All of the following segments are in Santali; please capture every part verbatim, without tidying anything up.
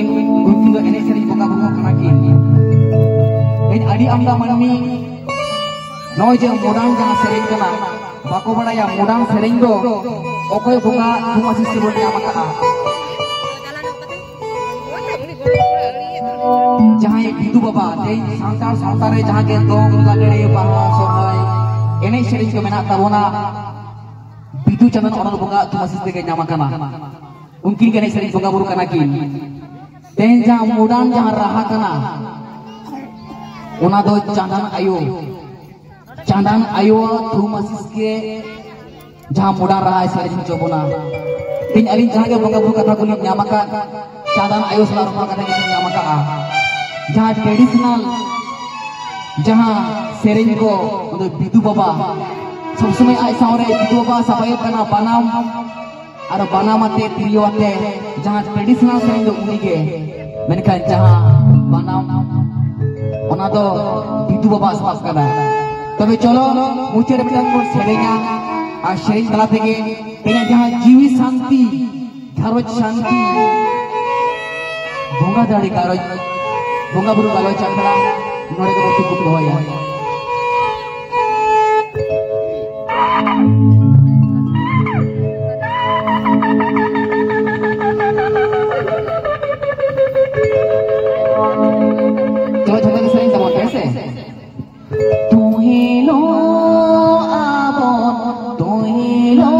ᱩᱱᱠᱤᱱ ᱫᱚ ᱮᱱᱮᱡ ᱥᱮᱨᱮᱧ ᱵᱚᱸᱜᱟ ᱵᱩᱨᱩ ᱠᱟᱱᱟ ᱠᱤᱱ᱾ ᱛᱮᱦᱮᱧ ᱟᱹᱰᱤ ᱟᱢᱫᱟ ᱢᱟᱹᱱᱢᱤ ᱱᱚᱜᱼᱚᱭ ᱡᱮ ᱢᱚᱰᱟᱨᱱ ᱡᱟᱦᱟᱸ ᱥᱮᱨᱮᱧ ᱠᱟᱱᱟ, ᱵᱟᱠᱚ ᱵᱟᱲᱟᱭᱟ ᱢᱚᱰᱟᱨᱱ ᱥᱮᱨᱮᱧ ᱫᱚ ᱚᱠᱚᱭ ᱵᱚᱸᱜᱟ ᱛᱷᱩᱢ ᱟᱥᱤᱥ ᱛᱮᱵᱚᱱ ᱧᱟᱢ ᱟᱠᱟᱫᱼᱟ᱾ ᱡᱟᱦᱟᱸᱭ ᱵᱤᱫᱩ ᱵᱟᱵᱟ ᱛᱮᱦᱮᱧ ᱥᱟᱱᱛᱟᱲ ᱥᱟᱶᱛᱟ ᱨᱮ ᱡᱟᱦᱟᱸ ᱜᱮ ᱫᱚᱝ, ᱞᱟᱜᱽᱲᱮ, ᱵᱟᱦᱟ, ᱥᱚᱨᱦᱟᱭ ᱮᱱᱮᱡ ᱥᱮᱨᱮᱧ ᱠᱚ ᱢᱮᱱᱟᱜ ᱛᱟᱵᱚᱱᱟ, ᱵᱤᱫᱩ ᱪᱟᱸᱫᱟᱱ ᱚᱱᱚᱞ ᱵᱚᱸᱜᱟ ᱛᱷᱩᱢ ᱟᱥᱤᱥ ᱛᱮᱜᱮ ᱧᱟᱢ ᱟᱠᱟᱱᱟ᱾ ᱩᱱᱠᱤᱱ ᱜᱮ ᱮᱱᱮᱡ ᱥᱮᱨᱮᱧ ᱵᱚᱸᱜᱟ ᱵᱩᱨᱩ ᱠᱟᱱᱟ ᱠᱤᱱ᱾ ᱛᱮᱦᱮᱧ ᱡᱟᱦᱟᱸ ᱢᱚᱰᱟᱨᱱ ᱡᱟᱦᱟᱸ ᱨᱟᱦᱟ ᱠᱟᱱᱟ, ᱚᱱᱟ ᱫᱚ ᱪᱟᱸᱫᱟᱱ ᱟᱭᱳ, ᱪᱟᱸᱫᱟᱱ ᱟᱭᱳ ᱛᱷᱩᱢ ᱟᱥᱤᱥ ᱜᱮ ᱡᱟᱦᱟᱸ ᱢᱚᱰᱟᱨᱱ ᱨᱟᱦᱟᱭ ᱥᱮᱨᱮᱧ ᱦᱚᱪᱚ ᱵᱚᱱᱟ᱾ ᱛᱮᱦᱮᱧ ᱟᱹᱞᱤᱧ ᱡᱟᱦᱟᱸ ᱜᱮ ᱵᱚᱸᱜᱟ ᱵᱩᱨᱩ ᱠᱟᱛᱷᱟ ᱠᱚᱞᱤᱧ ᱧᱟᱢ ᱟᱠᱟᱫ, ᱪᱟᱸᱫᱟᱱ ᱟᱭᱳ ᱥᱟᱞᱟᱜ ᱨᱚᱯᱚᱲ ᱠᱟᱛᱮ ᱜᱮᱞᱤᱧ ᱧᱟᱢ ᱟᱠᱟᱫᱼᱟ᱾ ᱡᱟᱦᱟᱸ ᱴᱨᱮᱰᱤᱥᱚᱱᱟᱞ ᱡᱟᱦᱟᱸ ᱥᱮᱨᱮᱧ ᱠᱚ, ᱚᱸᱰᱮ ᱵᱤᱫᱩ ᱵᱟᱵᱟ ᱥᱚᱵ ᱥᱚᱢᱚᱭ ᱟᱡ ᱥᱟᱶᱨᱮ ᱵᱤᱫᱩ ᱵᱟᱵᱟ ᱥᱟᱯᱲᱟᱣ ᱠᱟᱱᱟ, ᱵᱟᱱᱟᱢ ᱟᱨ ᱵᱟᱱᱟᱢ ᱟᱛᱮ, ᱛᱤᱨᱭᱳ ᱟᱛᱮ, ᱡᱟᱦᱟᱸ ᱴᱨᱮᱰᱤᱥᱚᱱᱟᱞ ᱥᱮᱨᱮᱧ ᱫᱚ ᱩᱱᱤᱜᱮ, ᱢᱮᱱᱠᱷᱟᱱ ᱡᱟᱦᱟᱸ ᱵᱟᱱᱟᱢ, ᱚᱱᱟ ᱫᱚ ᱵᱤᱫᱩ ᱵᱟᱵᱟ ᱥᱟᱵ ᱠᱟᱫᱟ᱾ ᱛᱚᱵᱮ ᱪᱚᱞᱚ, ᱢᱩᱪᱟᱹᱫ ᱨᱮ ᱢᱤᱫᱴᱟᱝ ᱵᱚᱱ ᱥᱮᱨᱮᱧᱟ, ᱟᱨ ᱥᱮᱨᱮᱧ ᱛᱟᱞᱟ ᱛᱮᱜᱮ ᱛᱮᱦᱮᱧᱟᱜ ᱡᱟᱦᱟᱸ ᱡᱤᱣᱤ ᱥᱟᱱᱛᱤ, ᱜᱷᱟᱨᱚᱸᱡᱽ ᱥᱟᱱᱛᱤ, ᱵᱚᱸᱜᱟ ᱫᱟᱲᱮ ᱜᱷᱟᱨᱚᱸᱡᱽ, ᱵᱚᱸᱜᱟ ᱵᱩᱨᱩ ᱜᱟᱞᱚᱪ ᱟᱠᱷᱲᱟ ᱱᱚᱰᱮ ᱜᱮᱵᱚᱱ ᱛᱩᱠᱩᱢ ᱫᱚᱦᱚᱭᱟ᱾ ᱪᱚᱞᱚ ᱡᱷᱚᱛᱚ ᱜᱮ ᱥᱮᱨᱮᱧ ᱛᱟᱵᱚᱱ ᱯᱮ ᱥᱮ᱾ ᱛᱩᱦᱤᱞᱳ ᱟᱵᱚᱱ, ᱛᱩᱦᱤᱞᱳ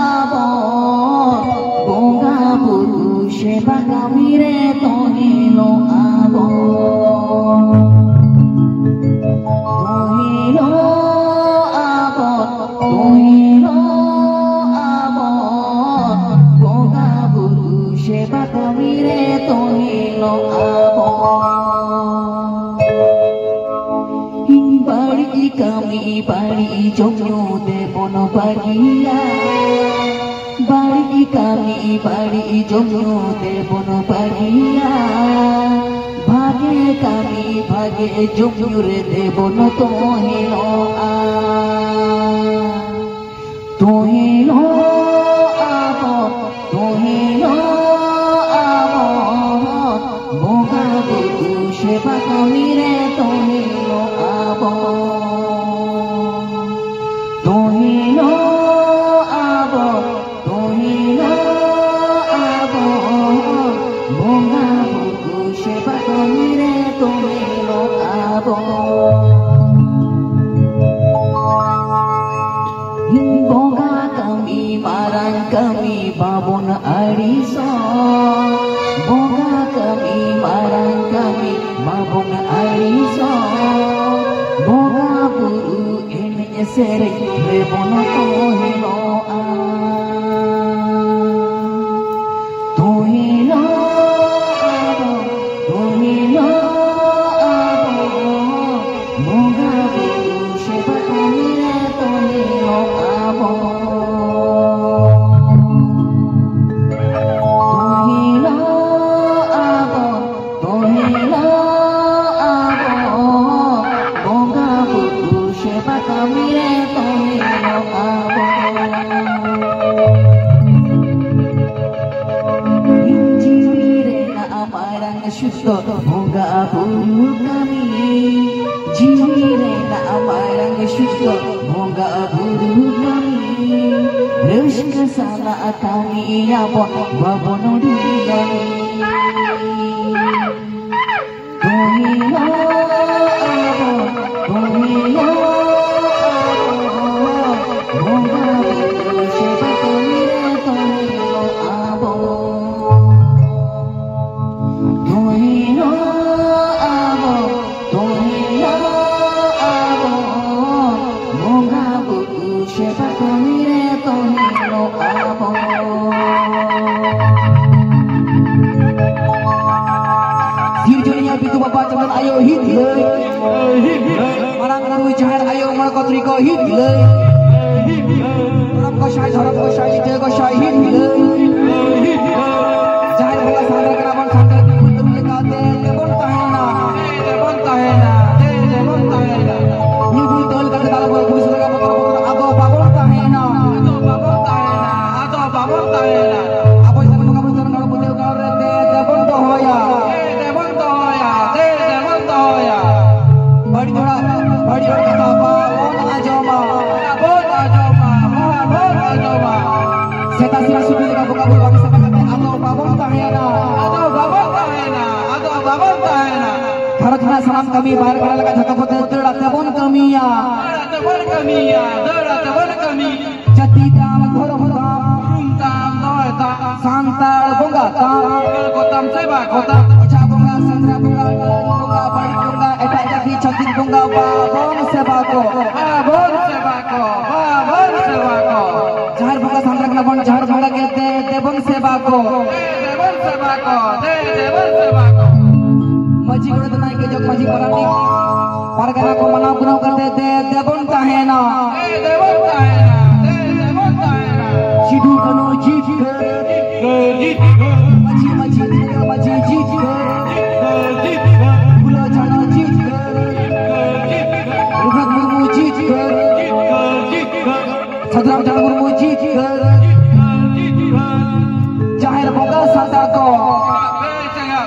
ᱟᱵᱚᱱ, ᱵᱚᱸᱜᱟ ᱵᱩᱨᱩ ᱥᱮᱵᱟ ᱠᱟᱹᱢᱤ ᱨᱮ ᱛᱩᱦᱤᱞᱳ ᱟᱵᱚᱱ᱾ ᱛᱩᱦᱤᱞᱳ ᱟᱵᱚᱱ, ᱛᱩᱦᱤᱞᱳ ᱟᱵᱚᱱ, ᱵᱚᱸᱜᱟ ᱵᱩᱨᱩ ᱥᱮᱵᱟ ᱠᱟᱹᱢᱤ ᱨᱮ ᱛᱩᱦᱤᱞᱳ ᱟᱵᱚᱱ᱾ ᱵᱟᱹᱲᱤᱡ ᱠᱟᱹᱢᱤ ᱵᱟᱹᱲᱤᱡ ᱡᱚᱢ ᱧᱩ ᱛᱮᱵᱚᱱ ᱵᱟᱹᱜᱤᱭᱟ᱾ ᱵᱟᱹᱲᱤᱡ ᱠᱟᱹᱢᱤ ᱵᱟᱹᱲᱤᱡ ᱡᱚᱢ ᱧᱩ ᱛᱮᱵᱚᱱ ᱵᱟᱹᱜᱤᱭᱟ᱾ ᱵᱷᱟᱜᱮ ᱠᱟᱹᱢᱤ ᱵᱷᱟᱜᱮ ᱡᱚᱢ ᱧᱩ ᱨᱮ ᱛᱮᱵᱚᱱ ᱛᱚᱦᱮᱱᱚᱜᱼᱟ᱾ ᱛᱚᱦᱮᱱᱚᱜ ᱟᱵᱚ, ᱛᱚᱦᱮᱱᱚᱜ ᱟᱵᱚ᱾ ᱵᱚᱸᱜᱟ ᱠᱟᱹᱢᱤ ᱢᱟᱨᱟᱝ ᱠᱟᱹᱢᱤ ᱢᱟᱵᱚᱱ ᱟᱹᱲᱤᱥᱚᱜ, ᱵᱚᱸᱜᱟ ᱵᱩᱨᱩ ᱮᱱᱮᱡ ᱥᱮᱨᱮᱧ ᱨᱮᱵᱚᱱ ᱛᱚᱦᱮᱱᱚᱜᱼᱟ᱾ ᱛᱚᱦᱮᱱᱚᱜ ᱟᱵᱚ, ᱛᱚᱦᱮᱱᱚᱜ ᱟᱵᱚ, ᱵᱚᱸᱜᱟ ᱵᱩᱨᱩ ᱥᱮᱵᱟ ᱠᱟᱹᱢᱤ ᱨᱮ ᱛᱚᱦᱮᱱᱚᱜ ᱟᱵᱚ᱾ ᱛᱚᱦᱮᱱᱚᱜ ᱟᱵᱚ, ᱛᱚᱦᱮᱱᱚᱜ ᱟᱵᱚ, ᱵᱚᱸᱜᱟ ᱵᱩᱨᱩ ᱥᱮᱵᱟ ᱠᱟᱹᱢᱤ ᱨᱮ ᱛᱚᱦᱮᱱᱚᱜ ᱟᱵᱚ᱾ ᱡᱤᱣᱤ ᱨᱮᱱᱟᱜ ᱢᱟᱨᱟᱝ ᱥᱩᱠ ᱫᱚ ᱵᱚᱸᱜᱟ ᱵᱩᱨᱩ ᱠᱟᱹᱢᱤ, ᱡᱤᱣᱤ ᱨᱮᱱᱟᱜ ᱢᱟᱨᱟᱝ ᱥᱩᱠ ᱫᱚ ᱵᱚᱸᱜᱟ ᱵᱩᱨᱩ ᱠᱟᱹᱢᱤ, ᱨᱟᱹᱥᱠᱟᱹ ᱥᱟᱞᱟᱜ ᱠᱟᱹᱢᱤᱭᱟᱵᱚᱱ ᱵᱟᱵᱚᱱ ᱰᱷᱤᱞᱟᱹᱢᱤ᱾ ᱛᱚᱦᱮᱱᱚᱜ ᱟᱵᱚ, ᱛᱚᱦᱮᱱᱚᱜ ᱟᱵᱚ, ᱵᱚᱸᱜᱟ ᱵᱩᱨᱩ ᱥᱮᱵᱟ ᱠᱟᱹᱢᱤ ᱨᱮ ᱛᱚᱦᱮᱱᱚᱜ ᱟᱵᱚ᱾ ᱛᱚᱦᱮᱱᱚᱜ ᱟᱵᱚ, ᱛᱚᱦᱮᱱᱚᱜ ᱟᱵᱚ, ᱵᱚᱸᱜᱟ ᱵᱩᱨᱩ ᱥᱮᱵᱟ ᱠᱟᱹᱢᱤ ᱨᱮ ᱛᱚᱦᱮᱱᱚᱜ ᱟᱵᱚ᱾ ᱥᱤᱨᱡᱚᱱᱤᱭᱟᱹ ᱵᱤᱫᱩ ᱵᱟᱵᱟ ᱪᱟᱸᱫᱟᱱ ᱟᱭᱳ ᱦᱤᱛ ᱞᱟᱹᱭ᱾ ᱢᱟᱨᱟᱝ ᱵᱩᱨᱩ ᱡᱟᱦᱮᱨ ᱟᱭᱳ ᱢᱚᱬᱮ ᱠᱚ ᱛᱩᱨᱩᱭ ᱠᱚ ᱦᱤᱛ ᱞᱟᱹᱭ᱾ ᱜᱚᱲᱚᱢ ᱜᱚᱸᱥᱟᱭ, ᱫᱷᱚᱨᱚᱢ ᱜᱚᱸᱥᱟᱭ, ᱞᱤᱴᱟᱹ ᱜᱚᱸᱥᱟᱭ ᱦᱤᱛ ᱞᱟᱹᱭ᱾ ᱡᱟᱦᱮᱨ ᱵᱚᱸᱜᱟ ᱥᱟᱱᱛᱟᱲ ᱠᱟᱱᱟ ᱵᱚᱱ, ᱥᱟᱱᱛᱟᱲ ᱠᱚ ᱧᱩᱛᱩᱢ ᱞᱮᱠᱟᱛᱮ ᱛᱮᱵᱚᱱ ᱛᱟᱦᱮᱱᱟ᱾ ᱛᱮᱵᱚᱱ ᱛᱟᱦᱮᱱᱟ, ᱛᱮ ᱛᱮᱵᱚᱱ ᱛᱟᱦᱮᱱᱟ᱾ ᱧᱩ ᱵᱩᱞ ᱛᱚᱞ ᱠᱟᱛᱮ ᱫᱟᱞ ᱜᱚᱡ ᱯᱩᱞᱤᱥ ᱞᱮᱠᱟ ᱵᱚᱛᱚᱨ ᱵᱚᱛᱚᱨ ᱟᱫᱚ ᱵᱟᱵᱚᱱ ᱛᱟᱦᱮᱱᱟ᱾ ᱟᱫᱚ ᱵᱟᱵᱚᱱ ᱛᱟᱦᱮᱱᱟ, ᱟᱫᱚ ᱵᱟᱵᱚᱱ ᱛᱟᱦᱮᱱᱟ᱾ ᱟᱵᱚ ᱥᱟᱱᱛᱟᱲ ᱵᱚᱸᱜᱟ ᱵᱩᱨᱩ ᱪᱚᱨᱚᱱ ᱜᱟᱲ ᱯᱩᱡᱟᱹ ᱜᱟᱲ ᱨᱮ ᱛᱮ ᱛᱮᱵᱚᱱ ᱫᱚᱦᱚᱭᱟ᱾ ᱛᱮ ᱛᱮᱵᱚᱱ ᱫᱚᱦᱚᱭᱟ, ᱛᱮ ᱛᱮᱵᱚᱱ ᱫᱚᱦᱚᱭᱟ᱾ ᱵᱟᱹᱲᱤᱡ ᱦᱚᱲᱟᱜ, ᱵᱟᱹᱲᱤᱡ ᱦᱚᱲ ᱠᱟᱛᱷᱟ ᱵᱟᱵᱚᱱ ᱟᱸᱡᱚᱢᱟ᱾ ᱵᱟᱵᱚᱱ ᱟᱸᱡᱚᱢᱟ, ᱵᱟᱵᱚᱱ ᱟᱸᱡᱚᱢᱟ᱾ ᱥᱮᱛᱟ ᱥᱤᱢ ᱥᱩᱠᱨᱤ ᱞᱮᱠᱟ ᱵᱚᱸᱜᱟ ᱵᱩᱨᱩ ᱵᱟᱝ ᱥᱮᱵᱟ ᱠᱟᱛᱮ ᱟᱫᱚ ᱵᱟᱵᱚᱱ ᱛᱟᱦᱮᱱᱟ᱾ ᱟᱫᱚ ᱵᱟᱵᱚᱱ ᱛᱟᱦᱮᱱᱟ, ᱟᱫᱚ ᱵᱟᱵᱚᱱ ᱛᱟᱦᱮᱱᱟ᱾ ᱜᱷᱟᱨᱚᱸᱡᱽ ᱨᱮᱱᱟᱜ ᱥᱟᱱᱟᱢ ᱠᱟᱹᱢᱤ ᱵᱟᱭ ᱨᱟᱠᱟᱵ ᱞᱮᱠᱷᱟᱱ ᱡᱷᱚᱛᱚ ᱠᱚᱛᱮ ᱫᱟᱹᱲ ᱟᱛᱮ ᱵᱚᱱ ᱠᱟᱹᱢᱤᱭᱟ᱾ ᱫᱟᱹᱲ ᱟᱛᱮ ᱵᱚᱱ ᱠᱟᱹᱢᱤᱭᱟ, ᱫᱟᱹᱲ ᱟᱛᱮ ᱵᱚᱱ ᱠᱟᱹᱢᱤᱭᱟ᱾ ᱡᱟᱹᱛᱤ ᱛᱟᱢ, ᱫᱷᱚᱨᱚᱢ ᱛᱟᱢ, ᱩᱯᱨᱩᱢ ᱛᱟᱢ, ᱫᱚᱦᱚᱭ ᱛᱟᱢ᱾ ᱥᱟᱱᱛᱟᱲ ᱵᱚᱸᱜᱟ ᱛᱟᱢ᱾ ᱛᱟᱢ ᱥᱮ ᱵᱟᱠᱚ ᱛᱟᱢ᱾ ᱚᱡᱷᱟ ᱵᱚᱸᱜᱟ, ᱥᱮᱸᱫᱽᱨᱟ ᱵᱚᱸᱜᱟ, ᱰᱟᱹᱱ ᱵᱚᱸᱜᱟ, ᱵᱟᱹᱲᱤᱡ ᱵᱚᱸᱜᱟ, ᱮᱴᱟᱜ ᱡᱟᱹᱛᱤ ᱪᱷᱟᱹᱛᱤᱠ ᱵᱚᱸᱜᱟ, ᱵᱟᱵᱚᱱ ᱥᱮᱵᱟ ᱠᱚ᱾ ᱵᱟᱵᱚᱱ ᱥᱮᱵᱟ ᱠᱚ, ᱵᱟᱵᱚᱱ ᱥᱮᱵᱟ ᱠᱚ᱾ ᱡᱟᱦᱮᱨ ᱵᱚᱸᱜᱟ ᱥᱟᱱᱛᱟᱲ ᱠᱟᱱᱟ ᱵᱚᱱ, ᱡᱟᱦᱮᱨ ᱵᱚᱸᱜᱟ ᱜᱮ ᱫᱮ ᱫᱮᱵᱚᱱ ᱥᱮᱵᱟ ᱠᱚ᱾ ᱫᱮ ᱫᱮᱵᱚᱱ ᱥᱮᱵᱟ ᱠᱚ, ᱫᱮ ᱫᱮᱵᱚᱱ ᱥᱮᱵᱟ ᱠᱚ᱾ ᱢᱟᱹᱡᱷᱤ ᱜᱚᱰᱮᱛ ᱱᱟᱭᱠᱮ ᱡᱚᱜᱽ ᱢᱟᱹᱡᱷᱤ ᱯᱟᱨᱟᱱᱤᱠ, ᱯᱟᱨᱜᱟᱱᱟ ᱠᱚ ᱢᱟᱱᱟᱣ ᱜᱩᱱᱟᱹᱣ ᱠᱟᱛᱮ ᱫᱮ ᱫᱮᱵᱚᱱ ᱛᱟᱦᱮᱱᱟ᱾ ᱫᱮ ᱫᱮᱵᱚᱱ ᱛᱟᱦᱮᱱᱟ, ᱫᱮ ᱫᱮᱵᱚᱱ ᱛᱟᱦᱮᱱᱟ᱾ ᱥᱤᱫᱩ ᱠᱟᱹᱱᱦᱩ ᱡᱤᱛᱠᱟᱹᱨ᱾ ᱢᱟᱹᱡᱷᱤ ᱢᱟᱹᱡᱷᱤ ᱛᱤᱞᱠᱟᱹ ᱢᱟᱹᱡᱷᱤ ᱡᱤᱛᱠᱟᱹᱨ᱾ ᱯᱷᱩᱞᱳ ᱡᱷᱟᱱᱳ ᱡᱤᱛᱠᱟᱹᱨ᱾ ᱨᱚᱜᱷᱩᱱᱟᱛᱷ ᱢᱩᱨᱢᱩ ᱡᱤᱛᱠᱟᱹᱨ᱾ ᱥᱟᱹᱫᱷᱩᱨᱟᱢᱪᱟᱸᱫᱽ ᱢᱩᱨᱢᱩ ᱡᱤᱛᱠᱟᱹᱨ᱾ ᱡᱟᱦᱮᱨ ᱵᱚᱸᱜᱟ ᱥᱟᱱᱛᱟᱲ ᱠᱚ᱾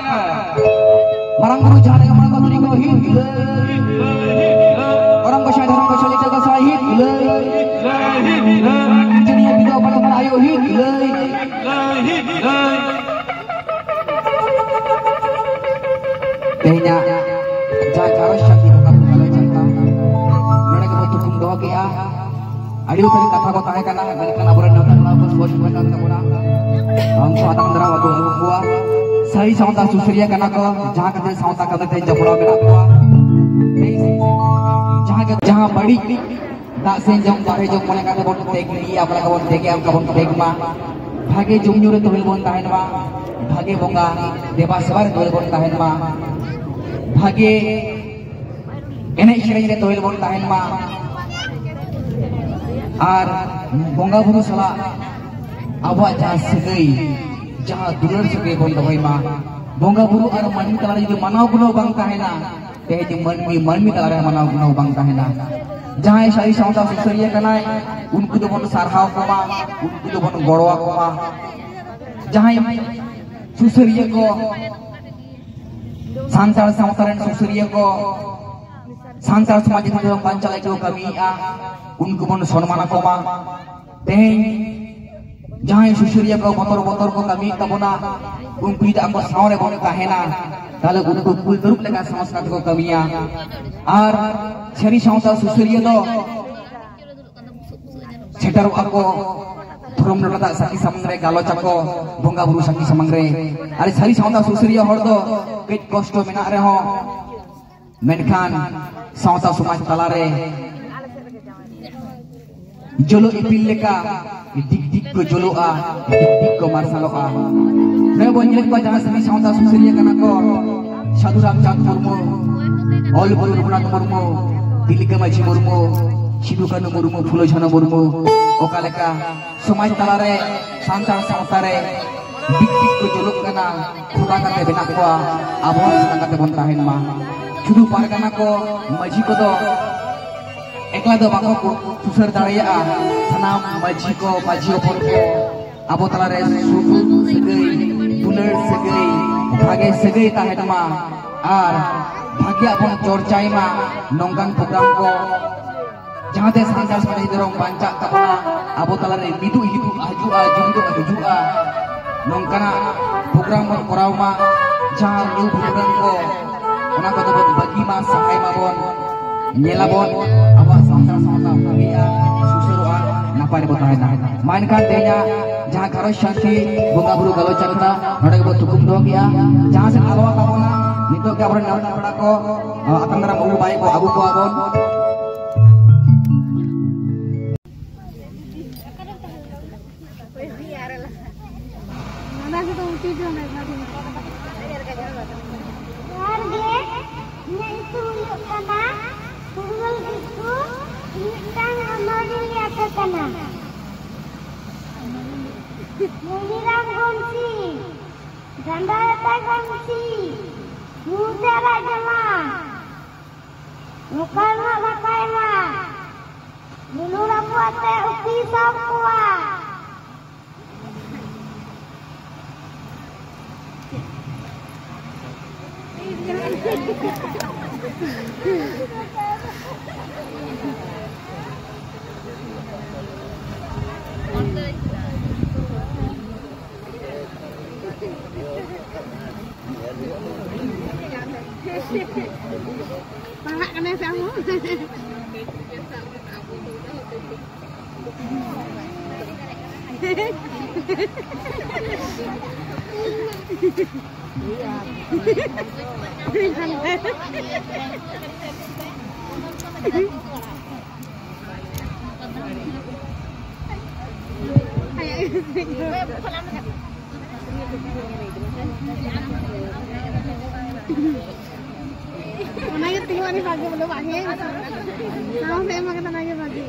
ᱢᱟᱨᱟᱝ ᱵᱩᱨᱩ ᱡᱟᱦᱮᱨ ᱟᱭᱳ ᱢᱚᱬᱮ ᱠᱚ ᱛᱩᱨᱩᱭ ᱠᱚ ᱦᱤᱛ ᱞᱟᱹᱭ᱾ ᱚᱨᱚᱝ ᱜᱚᱸᱥᱟᱭ ᱫᱷᱚᱨᱚᱢ ᱜᱚᱸᱥᱟᱭ ᱞᱤᱴᱟᱹ ᱜᱚᱸᱥᱟᱭ ᱦᱤᱛ ᱞᱟᱹᱭ᱾ ᱡᱟᱹᱱᱤᱭᱟᱹ ᱵᱤᱫᱩ ᱟᱯᱟᱛ ᱟᱭᱳ ᱦᱤᱛ ᱞᱟᱹᱭ᱾ ᱛᱮᱦᱮᱧᱟᱜ ᱡᱟᱦᱟᱸ ᱜᱷᱟᱨᱚᱸᱡᱽ ᱥᱟᱹᱱᱛᱤ ᱵᱚᱸᱜᱟ ᱵᱩᱨᱩ ᱜᱟᱞᱚᱪ ᱟᱠᱷᱲᱟ ᱱᱚᱰᱮ ᱜᱮᱵᱚ ᱛᱷᱩᱠᱩᱢ ᱫᱚᱦᱚ ᱠᱮᱜᱼᱟ᱾ ᱟᱹᱰᱤ ᱩᱛᱟᱹᱨ ᱠᱟᱛᱷᱟ ᱠᱚ ᱛᱟᱦᱮᱸ ᱠᱟᱱᱟ, ᱢᱮᱱᱠᱷᱟᱱ ᱟᱵᱚᱨᱮᱱ ᱱᱮᱣᱛᱟ ᱯᱮᱲᱟ ᱠᱚ ᱥᱯᱚᱥᱴ ᱟᱠᱟᱱ ᱛᱟᱵᱚᱱᱟ᱾ ᱩᱱᱠᱩ ᱟᱛᱟᱝ ᱫᱟᱨᱟᱢ ᱟᱹᱜᱩ ᱟᱹᱜᱩ ᱠᱚᱣᱟ᱾ ᱥᱟᱹᱨᱤ ᱥᱟᱶᱛᱟ ᱥᱩᱥᱟᱹᱨᱤᱭᱟᱹ ᱠᱟᱱᱟ ᱠᱚ, ᱡᱟᱦᱟᱸ ᱠᱷᱟᱹᱛᱤᱨ ᱥᱟᱶᱛᱟ ᱠᱟᱹᱢᱤ ᱛᱮ ᱡᱚᱯᱲᱟᱣ ᱢᱮᱱᱟᱜ ᱠᱚᱣᱟ᱾ ᱡᱟᱦᱟᱸ ᱜᱮ, ᱡᱟᱦᱟᱸ ᱵᱟᱹᱲᱤᱡ ᱫᱟᱜ ᱥᱮᱱ ᱡᱚᱝ ᱵᱟᱨᱦᱮ ᱡᱚᱝ ᱢᱚᱱᱮ ᱠᱟᱛᱮ ᱵᱚᱱ ᱛᱮᱜ ᱜᱤᱰᱤᱭᱟ, ᱚᱠᱟ ᱞᱮᱠᱟ ᱵᱚᱱ ᱛᱮᱜᱮ ᱚᱱᱠᱟ ᱵᱚᱱ ᱛᱮᱜ ᱢᱟ᱾ ᱵᱷᱟᱜᱮ ᱡᱚᱢ ᱧᱩ ᱨᱮ ᱛᱚᱦᱮᱞ ᱵᱚᱱ ᱛᱟᱦᱮᱱ ᱢᱟ, ᱵᱷᱟᱜᱮ ᱵᱚᱸᱜᱟ ᱫᱮᱵᱟ ᱥᱮᱵᱟ ᱨᱮ ᱛᱚᱦᱮᱞ ᱵᱚᱱ ᱛᱟᱦᱮᱱ ᱢᱟ, ᱵᱷᱟᱜᱮ ᱮᱱᱮᱡ ᱥᱮᱨᱮᱧ ᱨᱮ ᱛᱚᱦᱮᱞ ᱵᱚᱱ ᱛᱟᱦᱮᱱ ᱢᱟ, ᱟᱨ ᱵᱚᱸᱜᱟ ᱵᱩᱨᱩ ᱥᱟᱞᱟᱜ ᱟᱵᱚᱣᱟᱜ ᱡᱟᱦᱟᱸ ᱥᱟᱹᱜᱟᱹᱭ, ᱡᱟᱦᱟᱸ ᱫᱩᱞᱟᱹᱲ ᱥᱟᱹᱜᱟᱹᱭ ᱵᱚᱱ ᱫᱚᱦᱚᱭ ᱢᱟ᱾ ᱵᱚᱸᱜᱟ ᱵᱩᱨᱩ ᱟᱨ ᱢᱟᱹᱱᱢᱤ ᱛᱟᱞᱟᱨᱮ ᱡᱩᱫᱤ ᱢᱟᱱᱟᱣ ᱜᱩᱱᱟᱹᱣ ᱵᱟᱝ ᱛᱟᱦᱮᱱᱟ, ᱛᱮᱦᱮᱧ ᱢᱟᱹᱱᱢᱤ ᱢᱟᱹᱱᱢᱤ ᱛᱟᱞᱟᱨᱮ ᱢᱟᱱᱟᱣ ᱜᱩᱱᱟᱹᱣ ᱵᱟᱝ ᱛᱟᱦᱮᱱᱟ᱾ ᱡᱟᱦᱟᱸᱭ ᱥᱟᱹᱨᱤ ᱥᱟᱶᱛᱟ ᱥᱩᱥᱟᱹᱨᱤᱭᱟᱹ ᱠᱟᱱᱟᱭ, ᱩᱱᱠᱩ ᱫᱚᱵᱚᱱ ᱥᱟᱨᱦᱟᱣ ᱠᱚᱢᱟ, ᱩᱱᱠᱩ ᱫᱚᱵᱚᱱ ᱜᱚᱲᱚ ᱟᱠᱚᱢᱟ᱾ ᱡᱟᱦᱟᱸᱭ ᱥᱩᱥᱟᱹᱨᱤᱭᱟᱹ ᱠᱚ, ᱥᱟᱱᱛᱟᱲ ᱥᱟᱶᱛᱟ ᱨᱮᱱ ᱥᱩᱥᱟᱹᱨᱤᱭᱟᱹ ᱠᱚ, ᱥᱟᱱᱛᱟᱲ ᱥᱚᱢᱟᱡᱽ ᱤᱫᱤ ᱠᱟᱛᱮ ᱵᱟᱧᱪᱟᱣ ᱞᱟᱹᱜᱤᱫ ᱠᱚ ᱠᱟᱹᱢᱤᱭᱮᱫᱼᱟ, ᱩᱱᱠᱩ ᱵᱚᱱ ᱥᱚᱱᱢᱟᱱ ᱟᱠᱚᱢᱟ᱾ ᱛᱮᱦᱮᱧ ᱡᱟᱦᱟᱸᱭ ᱥᱩᱥᱟᱹᱨᱤᱭᱟᱹ ᱠᱚ ᱵᱚᱛᱚᱨ ᱵᱚᱛᱚᱨ ᱠᱚ ᱠᱟᱹᱢᱤᱭᱮᱫ ᱛᱟᱵᱚᱱᱟ, ᱩᱱᱠᱩ ᱡᱩᱫᱤ ᱟᱠᱚ ᱥᱟᱶ ᱨᱮ ᱵᱚᱱ ᱛᱟᱦᱮᱱᱟ, ᱛᱟᱦᱞᱮ ᱩᱱᱠᱩ ᱠᱩᱞ ᱛᱟᱹᱨᱩᱵ ᱞᱮᱠᱟ ᱥᱟᱦᱚᱥ ᱠᱟᱛᱮ ᱠᱚ ᱠᱟᱹᱢᱤᱭᱟ᱾ ᱟᱨ ᱥᱟᱹᱨᱤ ᱥᱟᱶᱛᱟ ᱥᱩᱥᱟᱹᱨᱤᱭᱟᱹ ᱫᱚ ᱥᱮᱴᱮᱨᱚᱜᱼᱟ ᱠᱚ, ᱯᱷᱨᱚᱢ ᱱᱚᱰᱮ ᱫᱟᱜ ᱥᱟᱹᱠᱷᱤ ᱥᱟᱢᱟᱝ ᱨᱮ ᱜᱟᱞᱚᱪ ᱟᱠᱚ, ᱵᱚᱸᱜᱟ ᱵᱩᱨᱩ ᱥᱟᱹᱠᱷᱤ ᱥᱟᱢᱟᱝ ᱨᱮ᱾ ᱟᱨ ᱥᱟᱹᱨᱤ ᱥᱟᱶᱛᱟ ᱥᱩᱥᱟᱹᱨᱤᱭᱟᱹ ᱦᱚᱲ ᱫᱚ ᱠᱟᱹᱡ ᱠᱚᱥᱴᱚ ᱢᱮᱱᱟᱜ ᱨᱮᱦᱚᱸ, ᱢᱮᱱᱠᱷᱟᱱ ᱥᱟᱶᱛᱟ ᱥᱚᱢᱟᱡᱽ ᱛᱟᱞᱟᱨᱮ ᱡᱚᱞᱚ ᱤᱯᱤᱞ ᱞᱮᱠᱟ ᱰᱤᱜᱽ ᱰᱤᱜᱽ ᱠᱚ ᱡᱚᱞᱚᱜᱼᱟ, ᱰᱤᱜᱽ ᱰᱤᱜᱽ ᱠᱚ ᱢᱟᱨᱥᱟᱞᱚᱜᱼᱟ᱾ ᱱᱚᱜᱼᱚᱭ ᱵᱚᱱ ᱧᱮᱞᱮᱫ ᱠᱚᱣᱟ ᱡᱟᱦᱟᱸ ᱥᱟᱹᱨᱤ ᱥᱟᱶᱛᱟ ᱥᱩᱥᱟᱹᱨᱤᱭᱟᱹ ᱠᱟᱱᱟ ᱠᱚ, ᱥᱟᱹᱫᱷᱩ ᱨᱟᱢᱪᱟᱸᱫᱽ ᱢᱩᱨᱢᱩ, ᱚᱞ ᱜᱩᱨᱩ ᱨᱚᱜᱷᱩᱱᱟᱛᱷ ᱢᱩᱨᱢᱩ, ᱛᱤᱞᱠᱟᱹ ᱢᱟᱹᱡᱷᱤ ᱢᱩᱨᱢᱩ, ᱥᱤᱫᱩ ᱠᱟᱹᱱᱦᱩ ᱢᱩᱨᱢᱩ, ᱯᱷᱩᱞᱳ ᱡᱷᱟᱱᱳ ᱢᱩᱨᱢᱩ, ᱚᱠᱟ ᱞᱮᱠᱟ ᱥᱚᱢᱟᱡᱽ ᱛᱟᱞᱟᱨᱮ, ᱥᱟᱱᱛᱟᱲ ᱥᱟᱶᱛᱟ ᱨᱮ ᱰᱤᱜᱽ ᱰᱤᱜᱽ ᱠᱚ ᱡᱚᱞᱚᱜ ᱠᱟᱱᱟ, ᱠᱷᱚᱫᱟ ᱠᱟᱛᱮ ᱢᱮᱱᱟᱜ ᱠᱚᱣᱟ, ᱟᱵᱚ ᱦᱚᱸ ᱠᱷᱚᱫᱟ ᱠᱟᱛᱮ ᱵᱚᱱ ᱛᱟᱦᱮᱱ ᱢᱟ᱾ ᱥᱩᱫᱷᱩ ᱯᱟᱨᱜᱟᱱᱟ ᱠᱚ, ᱢᱟᱹᱡᱷᱤ ᱠᱚᱫᱚ ᱮᱠᱞᱟ ᱫᱚ ᱵᱟᱠᱚ ᱥᱩᱥᱟᱹᱨ ᱫᱟᱲᱮᱭᱟᱜᱼᱟ᱾ ᱥᱟᱱᱟᱢ ᱢᱟᱹᱡᱷᱤ ᱠᱚ, ᱢᱟᱹᱡᱷᱤ ᱦᱚᱯᱚᱱ ᱠᱚ ᱟᱵᱚ ᱛᱟᱞᱟᱨᱮ ᱥᱩᱞᱩᱠ ᱥᱟᱹᱜᱟᱹᱭ, ᱫᱩᱞᱟᱹᱲ ᱥᱟᱹᱜᱟᱹᱭ, ᱵᱷᱟᱜᱮ ᱥᱟᱹᱜᱟᱹᱭ ᱛᱟᱦᱮᱱ ᱢᱟ ᱟᱨ ᱵᱷᱟᱜᱮᱭᱟᱜ ᱵᱚᱱ ᱪᱚᱨᱪᱟᱭ ᱢᱟ᱾ ᱱᱚᱝᱠᱟᱱ ᱯᱨᱳᱜᱨᱟᱢ ᱠᱚ ᱡᱟᱦᱟᱸᱛᱮ ᱥᱟᱱᱛᱟᱲ ᱥᱚᱢᱟᱡᱽ ᱫᱷᱚᱨᱚᱢ ᱵᱟᱧᱪᱟᱜ ᱛᱟᱵᱚᱱᱟ, ᱟᱵᱚ ᱛᱟᱞᱟᱨᱮ ᱢᱤᱫᱩᱜ ᱦᱤᱡᱩᱜᱼᱟ, ᱡᱩᱢᱤᱫᱚᱜ ᱦᱤᱡᱩᱜᱼᱟ, ᱱᱚᱝᱠᱟᱱᱟᱜ ᱯᱨᱳᱜᱨᱟᱢ ᱵᱚᱱ ᱠᱚᱨᱟᱣ ᱢᱟ᱾ ᱡᱟᱦᱟᱸ ᱧᱩ ᱵᱩᱞ ᱠᱚ, ᱚᱱᱟ ᱠᱚᱫᱚ ᱵᱚᱱ ᱵᱟᱹᱜᱤ ᱢᱟ, ᱥᱟᱯᱷᱟᱭ ᱢᱟᱵᱚᱱ, ᱧᱮᱞᱟᱵᱚᱱ, ᱟᱵᱚᱣᱟᱜ ᱥᱟᱱᱛᱟᱲ ᱥᱟᱶᱛᱟ ᱵᱷᱟᱜᱮᱜᱼᱟ, ᱥᱩᱥᱟᱹᱨᱚᱜᱼᱟ, ᱱᱟᱯᱟᱭ ᱨᱮᱵᱚ ᱛᱟᱦᱮᱱᱟ᱾ ᱢᱟ ᱮᱱᱠᱷᱟᱱ ᱛᱮᱦᱮᱧᱟᱜ ᱡᱟᱦᱟᱸ ᱜᱷᱟᱨᱚᱸᱡᱽ ᱥᱟᱱᱛᱤ ᱵᱚᱸᱜᱟ ᱵᱩᱨᱩ ᱜᱟᱞᱚᱪ ᱟᱠᱟᱫᱟ, ᱱᱚᱰᱮ ᱜᱮᱵᱚ ᱛᱷᱩᱠᱩᱢ ᱫᱚᱦᱚ ᱠᱮᱜᱼᱟ᱾ ᱡᱟᱦᱟᱸ ᱥᱮᱫ ᱟᱞᱚ ᱛᱟᱵᱚᱱᱟ, ᱱᱤᱛᱚᱜ ᱜᱮ ᱟᱵᱚᱨᱮᱱ ᱱᱮᱣᱛᱟ ᱯᱮᱲᱟ ᱠᱚ, ᱟᱛᱟᱝ ᱫᱟᱨᱟᱢ ᱟᱹᱜᱩ ᱵᱟᱭ ᱠᱚ ᱟᱹᱜᱩ ᱠᱚᱣᱟ ᱵᱚᱱ᱾ ᱡᱚᱦᱟᱨ ᱜᱮ, ᱤᱧᱟᱹᱜ ᱧᱩᱛᱩᱢ ᱦᱩᱭᱩᱜ ᱠᱟᱱᱟ ᱯᱷᱩᱨᱜᱟᱹᱞ ᱠᱤᱥᱠᱩ, ᱤᱧ ᱢᱤᱫᱴᱟᱝ ᱚᱱᱚᱞᱤᱭᱟᱹ ᱠᱟᱱᱟ᱾ ᱢᱩᱱᱤᱨᱟᱢ ᱜᱚᱢᱥᱤ, ᱰᱟᱸᱰᱟ ᱨᱮᱛᱟᱭ ᱜᱚᱢᱥᱤ, ᱢᱩ ᱛᱮ ᱨᱟᱡᱽ ᱡᱚᱢᱟ, ᱱᱚᱝᱠᱟ ᱨᱮᱱᱟᱜ ᱱᱟᱯᱟᱭ ᱢᱟ, ᱞᱩᱞᱩ ᱨᱟᱹᱯᱩᱫ ᱟᱛᱮ ᱩᱯᱤ ᱥᱟᱵ ᱠᱚᱣᱟ᱾ ᱯᱟᱲᱦᱟᱜ ᱠᱟᱱᱟᱭ ᱥᱮ ᱟᱢ ᱦᱚᱸ? ᱚᱱᱟᱜᱮ ᱛᱤᱸᱜᱩ ᱟᱹᱰᱤ ᱵᱷᱟᱜᱮ, ᱵᱚᱞᱮ ᱵᱷᱟᱜᱮ ᱥᱟᱶ ᱥᱮ ᱮᱢ ᱟᱠᱟᱫᱟ, ᱚᱱᱟᱜᱮ ᱵᱷᱟᱜᱮ᱾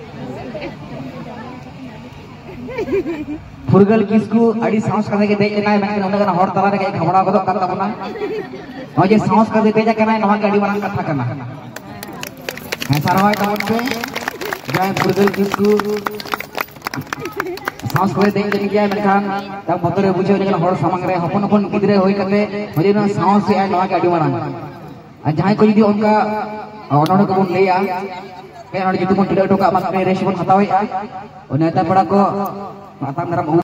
ᱯᱷᱩᱨᱜᱟᱹᱞ ᱠᱤᱥᱠᱩ ᱟᱹᱰᱤ ᱥᱟᱦᱚᱥ ᱠᱟᱛᱮ ᱜᱮ ᱫᱮᱡ ᱞᱮᱱᱟᱭ, ᱢᱮᱱᱠᱷᱟᱱ ᱩᱱᱟᱹᱜ ᱜᱟᱱ ᱦᱚᱲ ᱛᱟᱞᱟ ᱨᱮᱜᱮ ᱜᱷᱟᱵᱲᱟᱣ ᱜᱚᱫᱚᱜ ᱠᱟᱱ ᱛᱟᱵᱚᱱᱟ᱾ ᱱᱚᱜᱼᱚᱭ ᱡᱮ ᱥᱟᱦᱚᱥ ᱠᱟᱛᱮ ᱫᱮᱡ ᱟᱠᱟᱱᱟᱭ, ᱱᱚᱣᱟ ᱜᱮ ᱟᱹᱰᱤ ᱢᱟᱨᱟᱝ ᱠᱟᱛᱷᱟ ᱠᱟᱱᱟ᱾ ᱦᱮᱸ, ᱥᱟᱨᱦᱟᱣ ᱛᱟᱵᱚᱱ ᱯᱮ ᱡᱟᱦᱟᱸᱭ ᱯᱷᱩᱨᱜᱟᱹᱞ ᱠᱤᱥᱠᱩ᱾ ᱥᱟᱦᱚᱥ ᱠᱟᱛᱮ ᱫᱮᱡ ᱞᱮᱱ ᱜᱮᱭᱟᱭ, ᱢᱮᱱᱠᱷᱟᱱ ᱛᱟᱣ ᱵᱚᱛᱚᱨ ᱮ ᱵᱩᱡᱷᱟᱹᱣ ᱞᱮᱠᱷᱟᱱ ᱦᱚᱲ ᱥᱟᱢᱟᱝ ᱨᱮ ᱦᱚᱯᱚᱱ ᱦᱚᱯᱚᱱ ᱜᱤᱫᱽᱨᱟᱹ ᱦᱩᱭ ᱠᱟᱛᱮ ᱱᱚᱜᱼᱚᱭ ᱡᱮ ᱱᱚᱣᱟ ᱥᱟᱦᱚᱥ ᱮ ᱟᱭ, ᱱᱚᱣᱟ ᱜᱮ ᱟᱹᱰᱤ ᱢᱟᱨᱟᱝ᱾ ᱟᱨ ᱡᱟᱦᱟᱸᱭ ᱠᱚ ᱡᱩᱫᱤ ᱚᱱᱠᱟ ᱚᱱᱚᱬᱦᱮ ᱠᱚᱵᱚᱱ ᱞᱟᱹᱭᱟ, ᱯᱮ ᱦᱚᱲ ᱡᱩᱫᱤ ᱵᱚᱱ ᱴᱤᱰᱟᱹᱜ ᱦᱚᱴᱚ ᱠᱟᱜᱼᱟ, ᱵᱟᱝ ᱨᱮᱥ ᱵᱚᱱ ᱦᱟᱛᱟᱣᱮᱫᱼᱟ, ᱱᱮᱣᱛᱟ ᱯᱮᱲᱟ ᱠᱚ ᱟᱛᱟᱝ ᱫᱟᱨᱟᱢ ᱟᱹᱜᱩ